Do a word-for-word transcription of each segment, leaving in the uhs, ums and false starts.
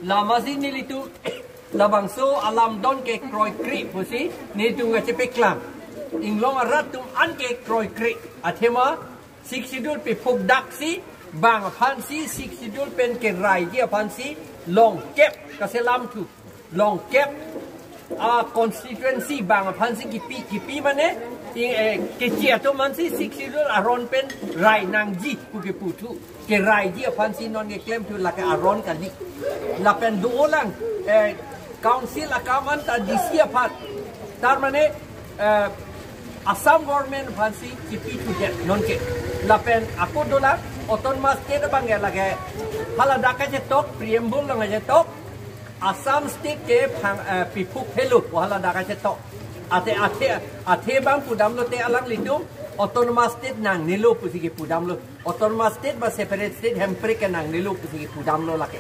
Lama si nelitum labangso alamdon ke kroikre pusi nelitum kachepeklang. Inglong arat atum an ke kroikre. Athema Sixth Schedule piphukdak si bang aphan si Sixth Schedule pen keraiji aphan si longkep kaselam thu. Longkep a constituency bang aphan si kipi, kipi mane, i, eh, kechi atum aphan si Sixth Schedule aron pen rai nangji pu kipu thu. Keraiji aphan si non keklem thu lake aron kali. Lapen do-olang, eh, council akam anta D C aphan. Tar mane, eh, Assam government aphan si kipi thudet non ke. Lapen ako dolang autonomous state abang ke lake haladak kachetok, preamble along kachetok, Assam state ke phang, eh, piphuk helo pu haladak kachetok. Athe, athe, athe bang pudamlote alanglitum autonomous state nangnelo pusi kipudamlo. Autonomous state ba separate state hemprek ke nangnelo pusi kipudamlo lake.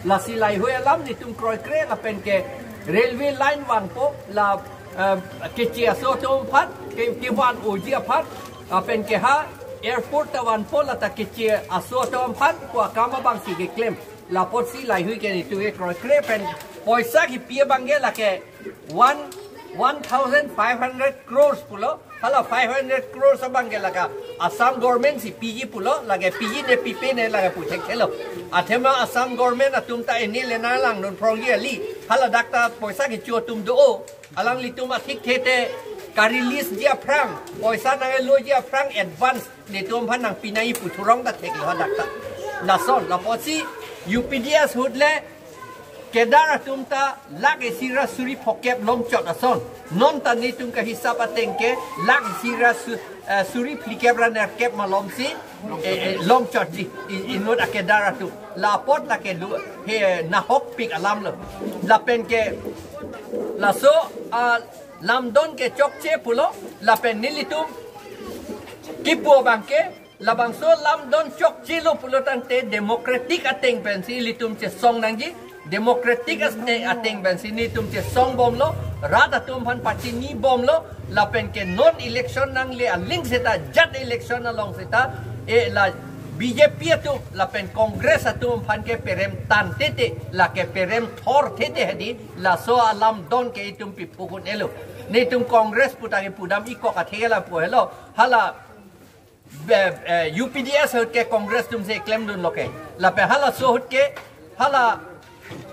Lasi lahei alam nelitum kroikre lapen ke railway line vangpo la, eh, kechi aso atum aphan, ke, kevan-oji aphan, lapen ke ha airport ta vanpo lata kechi aso atum aphan pu akam abang si keklem. Lapotsi lahei ke nelitum ke kroikre pen poisa kipi abang ke lake one, one thousand five hundred crores pulo. Hala five hundred crores abang ke lake Assam government si piji pulo, lake piji ne pipe ne lake pu thekthe lo. Athema Assam government atum ta eni le nanglang non prongji kali. Haladak ta poisa kecho atum do-o. Alanglitum athikthe te ka-release ji aphrang, poisa nangloji aphrang advance nelitum aphan nangpi nangji pu thurong ta theklo hadak ta. Lason, lapotsi U P D S ahut le cadre atum ta lakh isi ra suri phokep longchot ason. Non ta nelitum kahisap ateng ke lakh isi ra su-, eh, suri phlikep ra nerkep malomsi, eh, eh, longchotji i-, inut a-cadre atum. Lapot lake lu, he, nahokpik alam lo. Lapen ke laso, ah, lamdon ke chokche pulo, lapen nelitum kipu abang ke, labangso lamdon chokchelo pulo tangte democratic ateng pensi ilitum chesong nangji, democratic ate-, ateng pensi nelitum chesong bomlo, rat atum aphan pachini bomlo, lapen ke non election nangle aling seta jat election along seta, e la B J P atum, lapen Congress atum aphan ke perem tangtete, lake perem thortete hedi, laso alamdon ke itum piphuk un-elo. Nelitum Congress pu ta kipudam ikok athe ke lapu helo. Hala, be, eh, U P D S ahut ke Congress atum si klemdunlo ke. Lapen halaso ahut ke, hala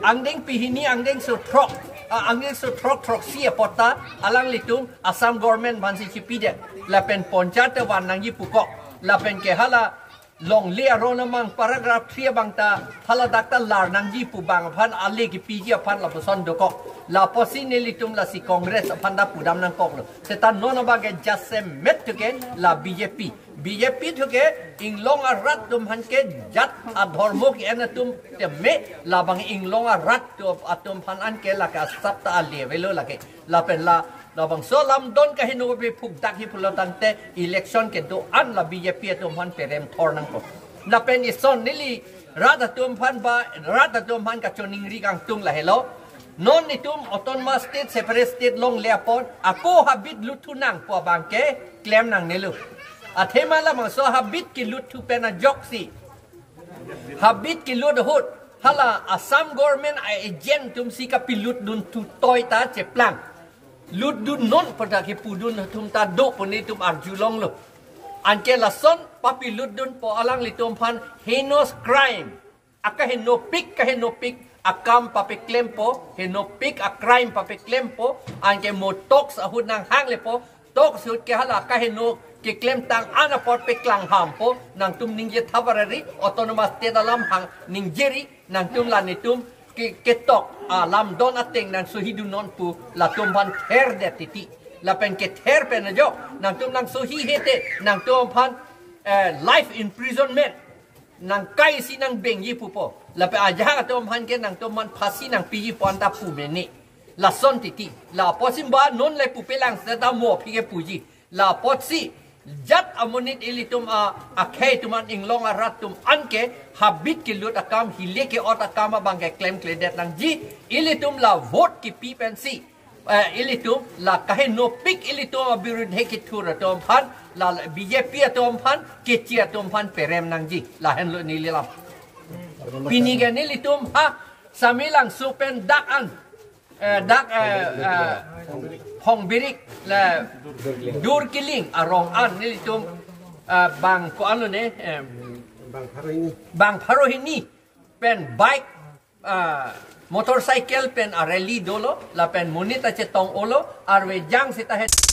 angdeng pehini angdengso throk, ah, angdengso throk throksi apot ta alanglitum Assam government aphan si chipidet. Lapen ponchayat te van nangji pukok. Lapen ke hala longle aron amang paragraph three abang ta haladak ta lar nangji pu bang aphan ale kipiji aphan lapuson dokok. Lapotsi nelitum lasi Congress aphan ta pudam nangkoklo. Seta non abang ke jasemet thu ke la B J P. B J P thu ke inglong arat atum aphan ke jat adhormo ke-en atum teme, labang inglong arat atum aphan an ke lake asap ta ale avelo lake. Lapen la, labangso lamdon kaheno piphukdak hi pulo tangte election kedo-an la B J P atum aphan perem thor nangkok. Lapen ison neli rat atum aphan ba, rat atum aphan kachoningri kangtung lahelo. Non itum autonomous state, separate state longle apot, ako habit lut thu nang pu abang ke klem nangnelo. Athema labangso habit kelut thu pen ajoksi, habit kelut ahut, hala Assam government a-agent atum si kapilutdun thu toi ta cheplang. Lutdun non pu ta kipudun atum ta do pu nelitum arjulonglo. Anke lason papilutdunpo, alanglitum aphan heinous crime, akahenopik, kahenopik akam papeklempo, henopik a-crime papeklempo, anke mo talks ahut nanghanglepo, talks ahut ke hala kaheno keklemtang an apot peklanghampo, nangtum ningje thavarari, autonomous state alam hang ningjeri, nangtum la nelitum ke, ketok alamdon ateng nangsohidun non pu latum aphan therdet titi. Lapen kether pen ajok, nangtum nangsohi hete, nangtum aphan, eh, life imprisonment, nangkai si nangbengji pupo. Lapen ajahak atum aphan ke nangtum aphan phasi nangpiji pu anta pu mene. Lason titi. Lapotsi ba non le pupelang seta mo aphi ke puji. Lapotsi jat amonit ilitum a, akhei atum an, inglong arat atum an ke habit kelut akam, hile ke-ot akam abang ke klemkledet nangji. Ilitum la vote kipi pensi, eh, ilitum la kahenopik ilitum abirudhe kethur atum aphan, la B J P atum aphan, kechi atum aphan perem nangji. Lahenlo neli lam. Pini ke nelitum ha Samelangso pen dak an, eh, dak, eh, eh, Phongbirik le Durkiling arong an nelitum, eh, bang ko-an lo ne, eh, bang pharo hini pen bike, ah, motorcycle pen a-rally dolo, lapen monit ta chetong-olo, arve jang seta het